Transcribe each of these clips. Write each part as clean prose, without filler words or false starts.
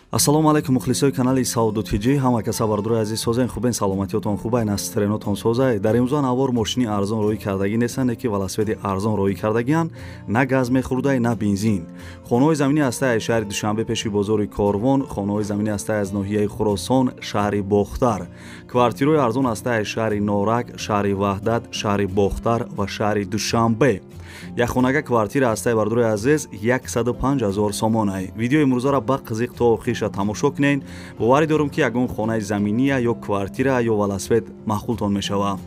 Ассалому алайкум мухлисои канали Савдо ТЖ. Ҳама каса бардорои азиз созен, хубен, саломатиётон хубай, настроениятон созай. Дар имрӯза навор мошини арзон роӣ кардагӣ нестанд, ки велосипеди арзон роӣ кардагианд, на газ мехӯрдай, на бензин. Хонаҳои заминӣ ҳастай аз шаҳри Душанбе пеши бозори Корвон, хонаҳои заминӣ ҳастай аз ноҳияи Хуросон, шаҳри Бохтар. Квартираҳои арзон ҳастай аз шаҳри Норак, шаҳри Ваҳдат, шаҳри Бохтар ва шаҳри Душанбе. Як хонага квартира ҳастай бардорои азиз 105 000 сомонай. Видеои имрӯзаро ба қизиқ то охирша тамошо кунед. Боварӣ дорум, ки ягон хонаи заминия ё квартира ё велосипед маъқултон мешавад.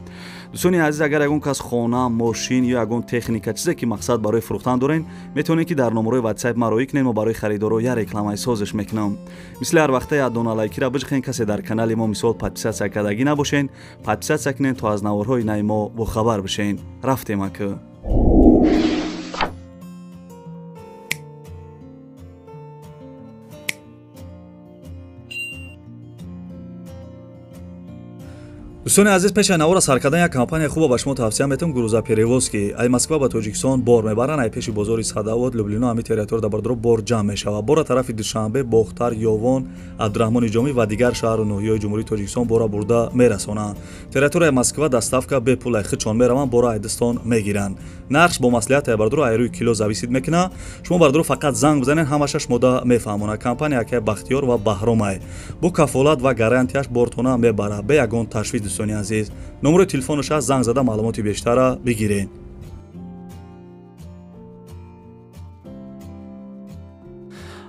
Дӯстони азиз, агар ягон кас хона, мошин ё ягон техника, чизе ки мақсад барои фурӯхтан дорен, метавонед ки дар номерои WhatsApp ма роӣ кунед, мо барои харидоро я рекламаи созиш мекунам. Мисли ҳар вақта як дона лайкира биҷиқен, касе дар канали мо мисол подписаться кардагӣ набошен, подписаться кунед, то аз наворҳои наи мо бохабар бишен. Рафтем ака. Дӯстони азиз, пеш аз навора сар кардан як компания хуба ба шумо тавсия метавам, грузоперевозки. Ай Москва ба Тоҷикистон бор мебаранд, ай пеши бозори Садовод, Люблино, ҳами территория дар бардоро бор ҷамъ мешавад. Бора тарафи Душанбе, Бохтар, Ёвон, Абдураҳмони Ҷомӣ ва дигар шаҳру ноҳияҳои Ҷумҳурии Тоҷикистон бора бурда мерасонанд. Территорияи Москва доставка бепул, ай худшон мераванд, бора ай дастон мегиранд. Нархш бо маслиҳат ай бардоро ай рӯи кило зависит мекунад. Шумо бардоро фақат занг бизанед, ҳамаша шумода мефаҳмонад. Компания акай Бахтиёр ва Баҳромай. Бо кафолат ва гарантияш бортона мебарад, бе ягон ташвиш. Дӯстони азиз, номерои телефонаш аст, занг зада маълумоти бештара бигиред.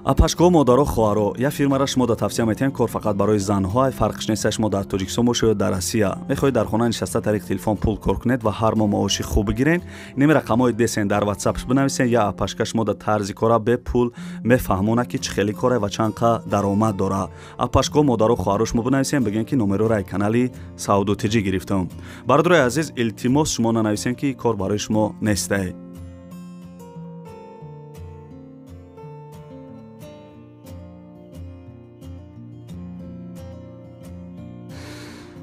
Апашкоҳо, модаро, хоҳаро, як фирмаро шумо да тавсия метиҳем, кор фақат барои занҳо, фарқш нест шумо дар Тоҷикистон бошед ё дар Россия. Мехоҳед дар хона нишаста тариқи телефон пул кор кунед ва ҳар моҳ маоши хуб бигиред, ними рақамҳои десен дар WhatsApp бинависед, я апашка шумо да тарзи кора бепул мефаҳмонад, ки чӣ хели кора ва чанд қа даромад дора. Апашкоҳо, модаро, хоҳаро шумо бинависед, бигӯед ки номероро ай канали Савдо ТЖ гирифтам. Бародарои азиз, илтимос шумо нанависед, ки кор барои шумо нестай.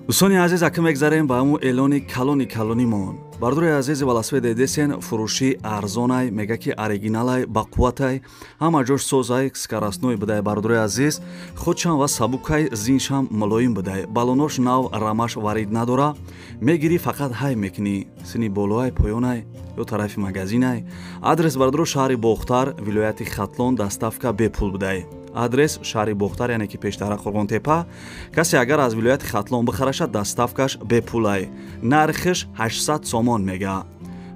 Дӯстони азиз, ака мегзарем ба ҳамун эълони калони калонимон. Бардори азизи, велосипеди десен фурӯши арзонай, мега ки оригиналай, бақувватай, ҳама ҷош созай, скоростной будай. Бардори азиз, худшам ва сабукай, зиншам мулоим будай. Балонош нав, рамаш варид надора. Мегирӣ, фақат ҳай мекунӣ. Сини болоай, поёнай ё тарафи магазинай. Адрес бардоро шаҳри Бохтар, вилояти Хатлон, доставка бепул будай. Адрес шаҳри Бохтар, яъне ки пештара Қурғонтепа. Касе агар аз вилояти Хатлон бихараша, доставкаш бепулай. Нархиш 800 сомон мега.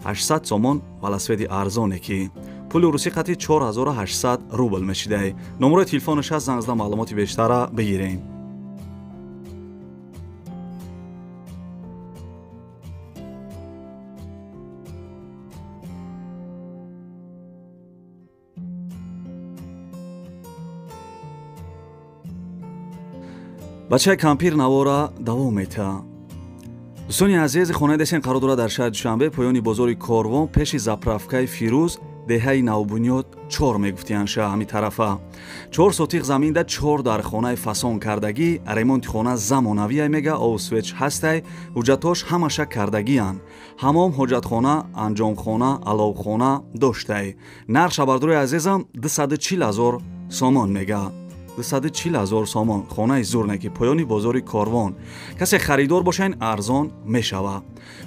800 сомон велосипеди арзоне ки пули русӣ қати 4800 рубл мешидай. Номерои телефонаш аст, занг зада маълумоти бештара бигирем. Бачаи кампир навора давом метаҳад. Дӯстони азиз, хонаи десен қарор дорад дар шаҳри Душанбе, поёни бозори Корвон, пеши заправкаи Фирӯз, деҳаи Навбунёд 4 мегуфтиянд ша ҳами тарафа. 4 сотиқ заминда 4 дар хонаи фасон кардагӣ, ремонти хона замонавия мега, овсвеч ҳастай, ҳуҷҷатҳош ҳамаша кардагиянд. Ҳамом, ҳоҷатхона, анҷомхона, аловхона доштай. Нархша бардорои азизам 240 000 сомон мега. 240 000 сомон. Хонаи зурне ки поёни бозори Корвон. Касе харидор бошен, арзон мешава.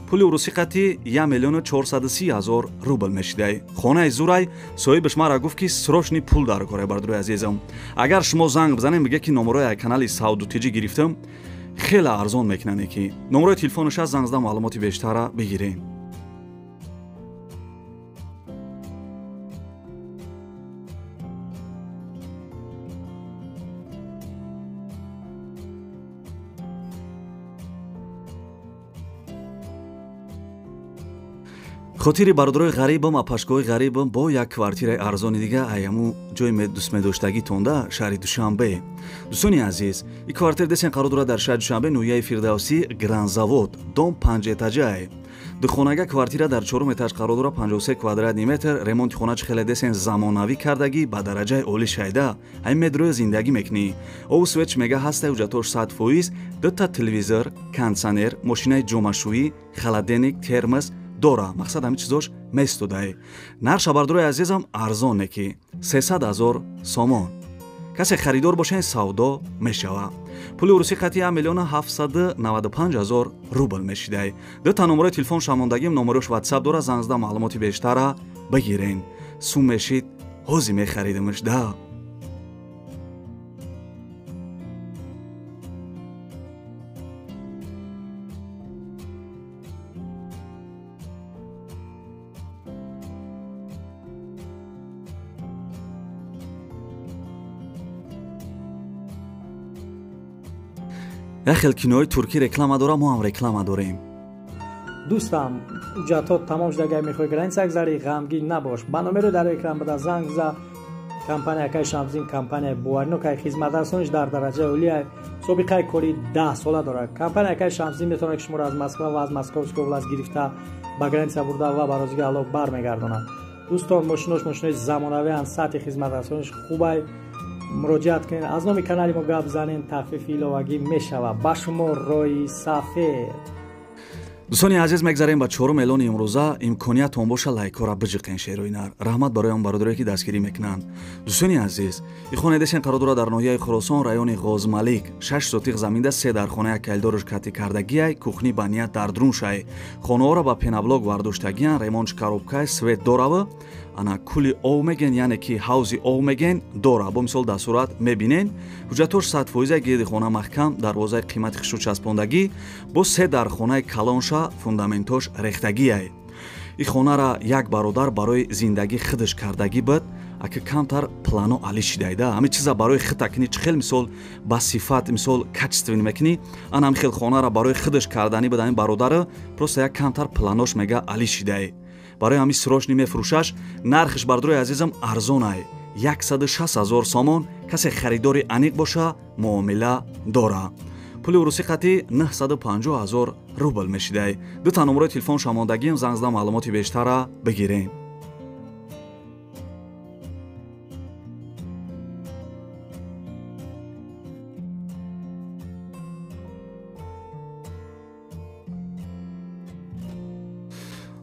Пули русӣ қати 1 430 000 рубл мешидай. Хонаи зурай, соҳибаш мара гуфт, ки срочный пул дар кора, бардорои азизам. Агар шумо занг бизанед, мега ки номерои канали Савдо ТЖ гирифтам, хеле арзон мекунанд ки. Номерои телефонаш аст, занг зада маълумоти бештара бигиред. Хотири бародарои ғарибам, апашкоҳои ғарибам, бо як квартираи арзони дига аяму ҷои дӯстмедоштагитонда шаҳри Душанбе. Дӯстони азиз, ин квартира десен қарор дорад дар шаҳри Душанбе, ноҳияи Фирдавсӣ, Грандзавод, дом 5 этажаи. Духонага квартира дар чорум этаж қарор дорад, 53 квадратный метр. Ремонти хона чӣ хеле десен замонавӣ кардагӣ, ба дараҷаи олӣ шайда. Ҳамин медрои зиндагӣ мекунӣ. Обу свет мега ҳастай, ҳуҷҷатҳош 100%, дута телевизор, кондитсионер, мошинаи ҷомашӯӣ, холодильник, термос дора. Мақсад ҳамин чизош местодай. Нархша бардорои азизам арзоне ки 300 000 сомон. Касе харидор бошен савдо мешава. Пули урусӣ қати 1 795 000 рубл мешидай. Дута номерои телефон шамондагим, номерош WhatsApp дора, занг зада маълумоти бештара бигирен. Сум мешид, ҳози мехаридимш да. Як хел кинои туркӣ реклама дора, мо ҳам реклама дорем. Дӯстам, ҳуҷҷатҳо тамом шуда, агар мехоҳӣ граница гузарӣ, ғамгин набош. Ба номеро дар экран бада занг за. Компания Акай Шамсиддин компанияи боваринокай, хизматрасониш дар дараҷаи олия, собиқаи кори 10 сола дорад. Компания Акай Шамсиддин метавонад ки шуморо аз Москва ва аз Московской област гирифта ба граница бурда ва ба розигии Аллоҳ бармегардонад. Дӯстон, мошинош мошинои замонавианд, сатҳи хизматрасониш хубай. Муроҷиат кунед, аз номи канали мо гап занен, тахфифи иловагӣ мешавад. Ба шумо роҳи сафед. Дӯстони азиз, мегзарем ба чорум эълони имрӯза. Имкониятон боша лайкҳоро биҷиқен шерои нар. Раҳмат барои он бародарое ки дастгирӣ мекунанд. Дӯстони азиз, и хонаи десен қарор дорад дар ноҳияи Хуросон, райони Ғозмалик. 6 сотиқ заминда, 3 дар хона, як калидорш кати кардагиай, кухни ба ният дар друншай. Хонаҳоро ба пеноблок вардоштагиян, ремонтш коробкай, свет доравы. Ана кули ов меген, яъне ки ҳавзи ов меген дора. Бо мисол дар сурат мебинен. Ҳуҷҷатош 100% гирди хона маҳкам, дарвозаи қимати хишу часпондагӣ, бо 3 дар хонаи калонша фундаментош рехтагиай. И хонара як бародар барои зиндагӣ худаш кардагӣ буд, ака камтар плано али шидайда. Ҳамин чиза барои худта кунӣ, чӣ хел мисол ба сифат, мисол качественный мекунӣ, ана ҳамин хел хонара барои худаш карданӣ буд ҳамин бародару, просто як камтар планош мега али шидай. Барои ҳамин срочный мефурӯшаш, нархш бардорои азизам арзонай. 160 000 сомон. Касе харидори аниқ боша, муомила дора. Пули урусӣ қати 950 000 рубл мешидай. Дута номерои телефон шамондагим, занг зада маълумоти бештара бигирем.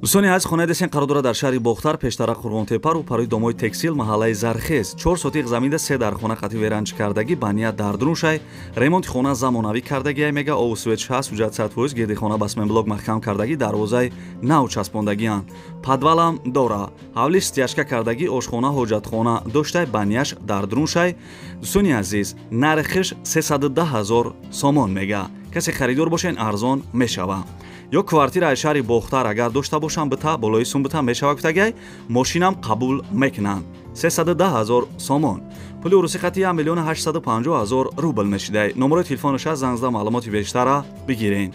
Дӯстони азиз, хонаи десен қарор дорад дар шаҳри Бохтар, пештара Қурғонтепа, рӯпарои домои текстил, маҳаллаи Зархез. 4 сотиқ заминда, 3 дар хона қати веранч кардагӣ, ба ният дар друншай, ремонти хона замонавӣ кардагиай мега, ову светш ҳаст, ҳуҷҷат 100%, гирди хона ба сменблок маҳкам кардагӣ, дарвозаи нав часпондагианд. Подвалам дора, ҳавлиш стяжка кардагӣ, ошхона, ҳоҷатхона доштай, ба нияш дар друншай. Дӯстони азиз, нархиш 310 000 сомон мега. Касе харидор бошен, арзон мешава. Ё квартира аз шаҳри Бохтар агар дошта бошам, бита болои сум бита мешава гуфтагай, мошинам қабул мекунанд. 310 000 сомон. Пули урусӣ қати 1 850 000 рубл мешидай. Номерои телефонаш аст, занг зада маълумоти бештара бигирен.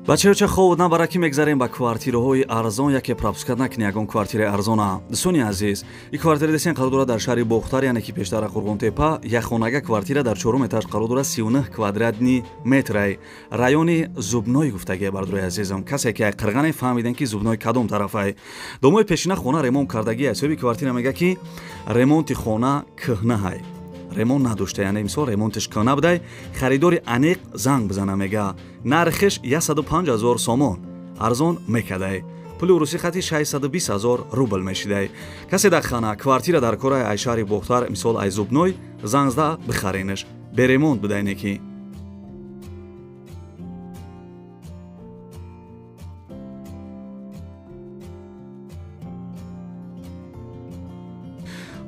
Бачаёча ховуд набара ки мегзарем ба квартираҳои арзон, яке пропускат накунӣ ягон квартираи арзона. Дӯстони азиз, и квартира десен қарор дорад дар шаҳри Бохтар, яъне ки пештара Қурғонтепа, якхонага квартира дар чорум этаж қарор дорад, 39 квадратни метрай. Райони Зубной гуфтагия бардорои азизам. Касе ки қирғане фаҳмиден ки Зубной кадом тарафай. Домои пешина хона ремонт кардагия. Соҳиби квартира мега ки ремонти хона кӯҳнаҳай. Ремонт надошта, яъне мисол ремонтиш кӯҳна будай, харидори аниқ занг бизана мега. Нархиш 105 000 сомон. Арзон мекадай. Пули урусӣ хати 620 000 рубл мешидай. Касе дар хана квартира дар кораи ай шаҳри Бохтар, мисол ай Зубной, занг зада бихаренаш. Беремонт будай неки.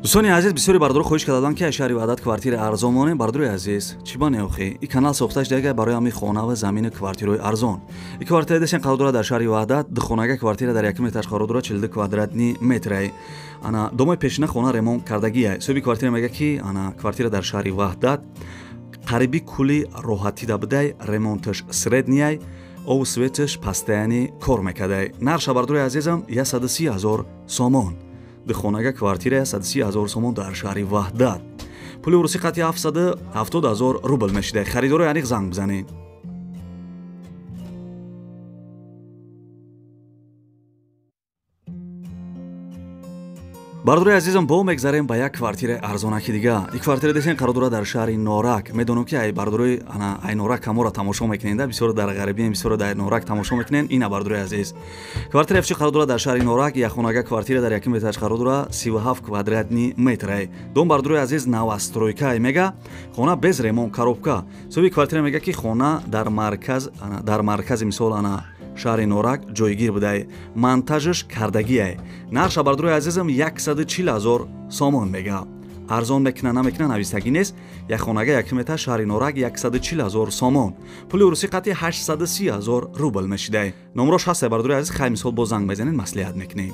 Дӯстони азиз, бисёри бародаро хоҳиш карданд ки аз шаҳри Ваҳдат квартираи арзон монем. Бародарои азиз, чӣ ба неохӣ? И канал сохташ дега барои ҳамин хона ва замину квартираҳои арзон. И квартира десен қарор дорад дар шаҳри Ваҳдат, духонага квартира дар якум этаж қарор дорад, 42 квадратни метрай. Ана домои пешина хона ремонт кардагия. Соҳиби квартира мега ки ана квартира дар шаҳри Ваҳдат қариби кули роҳатида будай, ремонташ среднияй, ову светаш пастаяни кор мекардай. Нарша бародарои азизам 130 000 сомон. Духонага квартира 130 000 сомон дар шаҳри Ваҳдат. Пули урусӣ қати 770 000 рубл мешида. Харидорои аниқ занг бизанед. Бардори азизам, бо мегзарем ба як квартираи арзонаки дига. Ин квартира десен қарор дорад дар шаҳри Норак. Медонам ки ай бардори ай Норак ҳамора тамошо мекунед, бисёр дар ғарибием, бисёр дар Норак тамошо мекунед. Ина бардори азиз, квартира фчи қарор дорад дар шаҳри Норак. Як хонага квартира дар яким этаж қарор дорад, 37 квадратный метр. Дом бардори азиз новостройка мега, хона без ремонт, коробка. Соҳиби квартира мега ки хона дар марказ, дар маркази мисол ана шаҳри Норак ҷойгир будай, монтажш кардагиай. Нарша бардори азизам 140 000 сомон мега. Арзон мекуна намекуна навистагӣ нест. Як хонага яким этаж шаҳри Норак 140 000 сомон, пули русӣ қатъи 830 000 рубл мешидай. Номрош ҳастай бардори азиз, хай мисол боз занг мезанед, маслиҳат мекунем.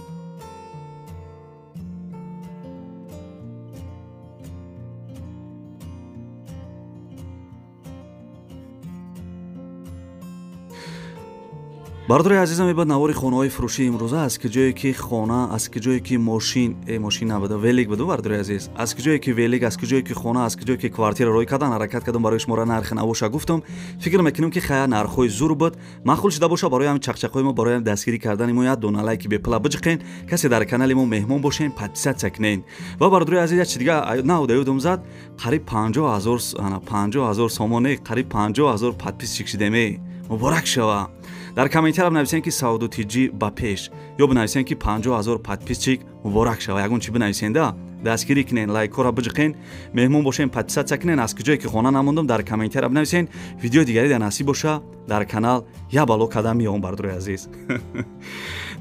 Бардори азизам, ибад навори хонаҳои фурӯшии имрӯза, аз ки ҷое ки хона, аз ки ҷое ки мошин, мошин набуда, велик буду бардори азиз, аз ки ҷое ки велик, аз ки ҷое ки хона, аз ки ҷое ки квартира рой кардан ҳаракат кардам, барои шуморо нархи навоша гуфтам. Фикр мекунем ки хая нархҳои зур буд, маъқул шуда боша. Барои ҳам чақчақҳои мо, барои ҳам дастгирӣ кардани мо як дона лайки бепула биҷиқен. Касе дар канали мо меҳмон бошен, подписаться кунен. Ва бардори азиз, як чи дига навда ёдам зад, қариб 50 000 сомоне, қариб 50 000 подписчик шидеме. Муборак шава. Дар комментария бинависен ки Сауду ТЖ ба пеш, ё бинависен ки 50 000 подписчик муборак шава. Ягон чи бинависенда, дастгирӣ кунен, лайкҳоро биҷиқен, меҳмон бошен, подписаться кунен. Аз куҷое ки хона намондам, дар комментария бинависен. Видеои дигаре дар насиб боша, дар канал я бало кадам меом бардори азиз.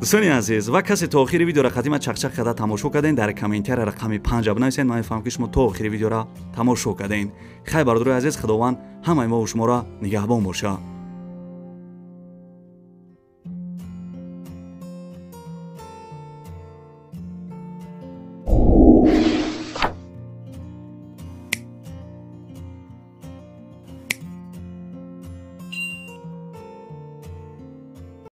Дӯстони азиз, ва касе то охири видеоро қадима чақчақ карда тамошо карден, дар комментария рақами 5 бинависен. Ман мефаҳмам ки шумо то охири видеоро тамошо карден. Хай бардори азиз, Худованд ҳамаи мову шуморо нигаҳбон боша.